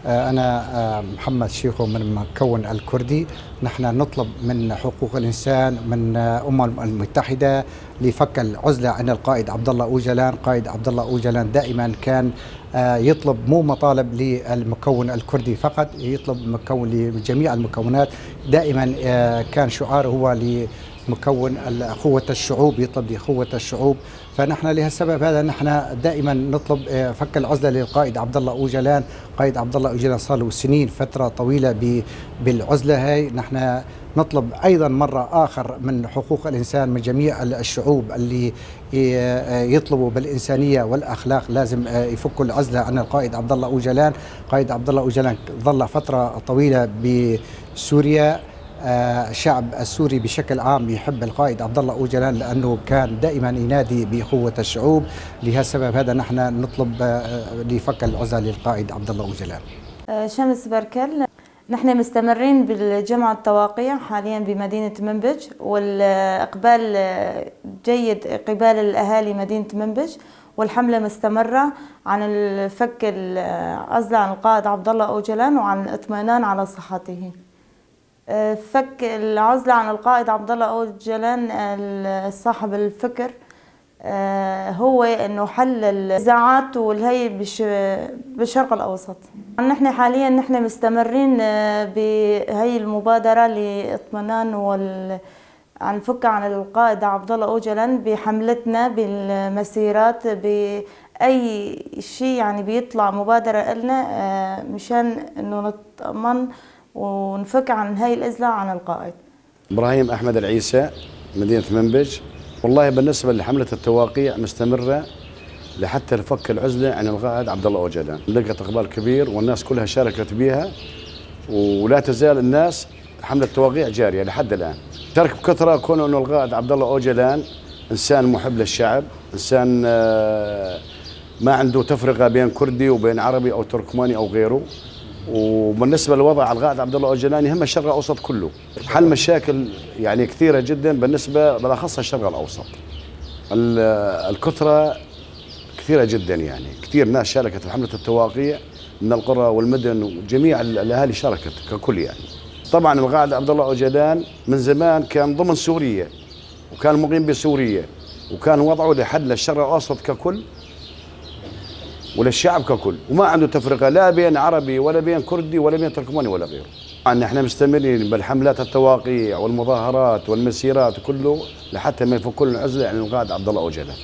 أنا محمد شيخو من المكون الكردي. نحن نطلب من حقوق الإنسان، من الأمم المتحدة، لفك العزلة عن القائد عبد الله أوجلان. قائد عبد الله أوجلان دائما كان يطلب مو مطالب للمكون الكردي فقط، يطلب مكون لجميع المكونات. دائما كان شعاره هو لمكون قوة الشعوب، يطلب لقوة الشعوب. فنحن لهالسبب هذا نحن دائما نطلب فك العزلة للقائد عبد الله أوجلان. قائد عبد الله أوجلان صار له سنين، فترة طويلة بالعزلة هاي. نحن نطلب أيضا مرة آخر من حقوق الإنسان، من جميع الشعوب اللي يطلبوا بالإنسانية والأخلاق، لازم يفكوا العزلة عن القائد عبد الله أوجلان. قائد عبد الله أوجلان ظل فترة طويلة بسوريا. الشعب السوري بشكل عام يحب القائد عبد الله أوجلان لأنه كان دائما ينادي بقوة الشعوب. لهالسبب هذا نحن نطلب لفك العزلة للقائد عبد الله أوجلان. شمس بركل. نحن مستمرين بالجمع التواقيع حاليا بمدينة منبج، والإقبال جيد، إقبال الأهالي مدينة منبج، والحملة مستمرة عن الفك العزلة عن القائد عبد الله أوجلان وعن الاطمئنان على صحته. فك العزلة عن القائد عبد الله أوجلان صاحب الفكر هو انه حل النزاعات والهي بالشرق الاوسط. نحن حاليا نحن مستمرين بهي المبادره لاطمئنان عن فك عن القائد عبد الله اوجلان بحملتنا، بالمسيرات، باي شيء يعني بيطلع مبادره لنا مشان انه نطمن ونفك عن هاي العزله عن القائد. ابراهيم احمد العيسى، مدينه منبج. والله بالنسبة لحملة التواقيع مستمرة لحتى نفك العزلة عن القائد عبد الله أوجلان. لقت إقبال كبير والناس كلها شاركت بها، ولا تزال الناس حملة التواقيع جارية لحد الآن. شارك بكثرة كونه أنه القائد عبد الله أوجلان إنسان محب للشعب، إنسان ما عنده تفرقة بين كردي وبين عربي أو تركماني أو غيره. وبالنسبة لوضع القائد عبد الله أوجلان يهم الشرق الأوسط كله، حل مشاكل يعني كثيرة جدا بالنسبة بالأخص الشرق الأوسط. الكثرة كثيرة جدا، يعني كثير ناس شاركت بحملة التواقيع من القرى والمدن، وجميع الأهالي شاركت ككل يعني. طبعا القائد عبد الله أوجلان من زمان كان ضمن سوريا، وكان مقيم بسوريا، وكان وضعه لحل الشرق الأوسط ككل وللشعب ككل، وما عنده تفرقة لا بين عربي ولا بين كردي ولا بين تركماني ولا غيره. نحن مستمرين بالحملات التواقيع والمظاهرات والمسيرات كله لحتى ما يفكوا العزلة عن القائد عبد الله أوجلان.